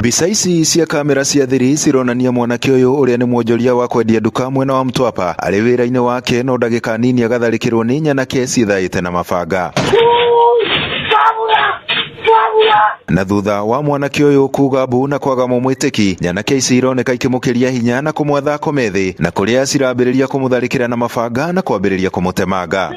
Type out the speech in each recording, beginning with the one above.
Mbica ici cia kamera cia thiri cironania mwanake ũyũ ũrĩa nĩ mwonjoria wa kwendia nduka mwena wa Mtwapa arĩ wĩra-inĩ wake no ndagĩka nini agatharĩkĩrwo nĩ nyanake ciĩthaĩte na mabanga. Na thutha wa mwanake ũyũ kuga mbu na kwaga mũmwĩtĩki, nyanake ici ironeka ikĩmũkĩria hinya na kũmwatha akome thĩ, na kũrĩa cirambĩrĩria kũmũtharĩkĩra na mabanga na kwambĩrĩria kũmũtemanga.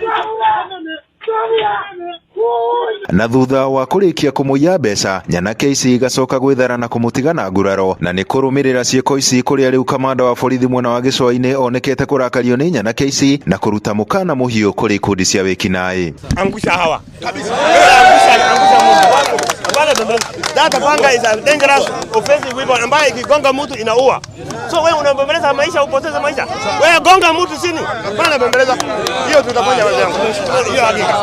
Na thutha wa kũrĩkia kũmũiya mbeca, nyanake ici igacoka gwĩthara na kũmũtiga na nguraro, na nĩ kũrũmĩrĩra ciĩko ici kũrĩa rĩu kamanda wa borithi mwena wa Gĩcũa-inĩ onekete kũrakario nĩ nyanake ici na kũruta mũkana mũhiũ kũrĩ ikundi cia wĩkinaĩ. Angusha hawa. Kabisa. Angusha, angusha mtu wako. Hapana bembeleza. That panga is a dangerous offensive weapon ambayo ikigonga mtu inaua. So wewe unabembeleza maisha, upoteze maisha. Wewe gonga mtu chini. Hapana bembeleza. Hiyo tutafanya wenzangu. Hiyo hakika.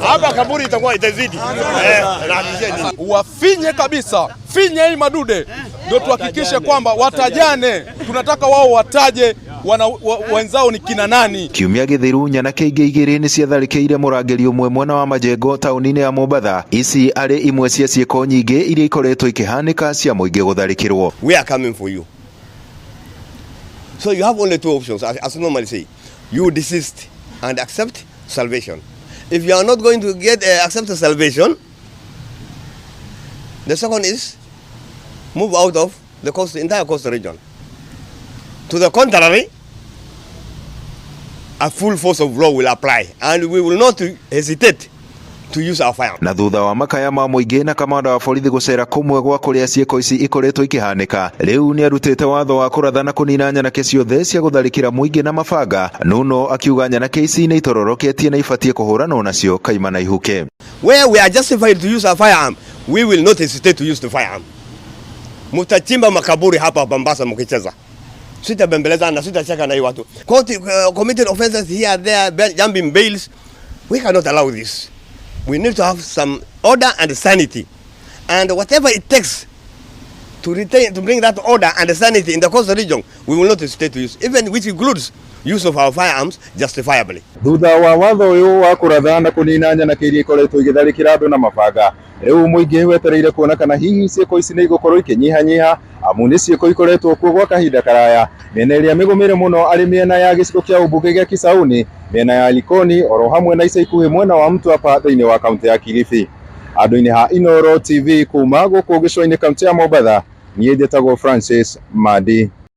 Hapa kaburi itakuwa itazidi. Eh, nahakikishia nini? Wafinye kabisa, finye hii madude, ndio tuhakikishe kwamba watajane. Tunataka wao wataje wana, wa, wenzao ni kina nani. Kiumia gĩthiru nyanake ingĩ igĩrĩ nĩ ciatharĩkĩire mũrangĩri ũmwe mwena wa Majengo taũni-inĩ ya Mombatha. Ici arĩ imwe cia ciĩko nyingĩ iria ikoretwo ikĩhanĩka cia mũingĩ gũtharĩkĩrwo. We are coming for you. So you have only two options, as normally say. You desist and accept salvation. If you are not going to get accept the salvation, the second is move out of the coast, entire coast region. To the contrary, a full force of law will apply, and we will not hesitate to use our firearms. Na thutha wa makaya ma mũingĩ na kamanda wa borithi gũcera kũmwe gwa kũrĩa ciĩko ici ikoretwo ikĩhanĩka, rĩu nĩ arutĩte watho wa kũratha na kũnina nyanake ciothe cia gũtharĩkĩra mũingĩ na mabanga. Nuno akiuga nyanake ici nĩ itororoketie na ibatiĩ kũhũranwo nacio kaimana ihuke. Where we are justified to use a firearm, we will not hesitate to use the firearm. Mutachimba makaburi hapa Mombasa mkicheza. Sitabembeleza na sitacheka na hii watu. Court, committed offenses here, there, jumping bails. We cannot allow this. We need to have some order and sanity. And whatever it takes to retain, to bring that order and sanity in the coastal region, we will not hesitate to use, even which includes use of our firearms justifiably. Thutha wa watho ũyũ wa kũratha na kũnina nyanake iria ikoretwo igĩtharĩkĩra andũ na mabanga, rĩu mũingĩ wetereire kuona kana hihi ciĩko ici nĩ igũkorwo ikĩnyihanyiha, amu nĩ ciĩko ikoretwo kuo gwa kahinda karaya. Mĩena ĩrĩa mĩgũmĩre mũno arĩ mĩena ya gĩcigo kĩa ũmbunge gĩa Kisauni, mĩena ya Likoni oro hamwe na ica ikuhĩ mwena wa Mtwapa thĩinĩ wa kaunti ya Kilifi. Andũ-inĩ ha Inooro TV kuma gũkũ gĩcũa-inĩ kaunti ya Mombatha, niĩ njĩtagwo Francis Mandi.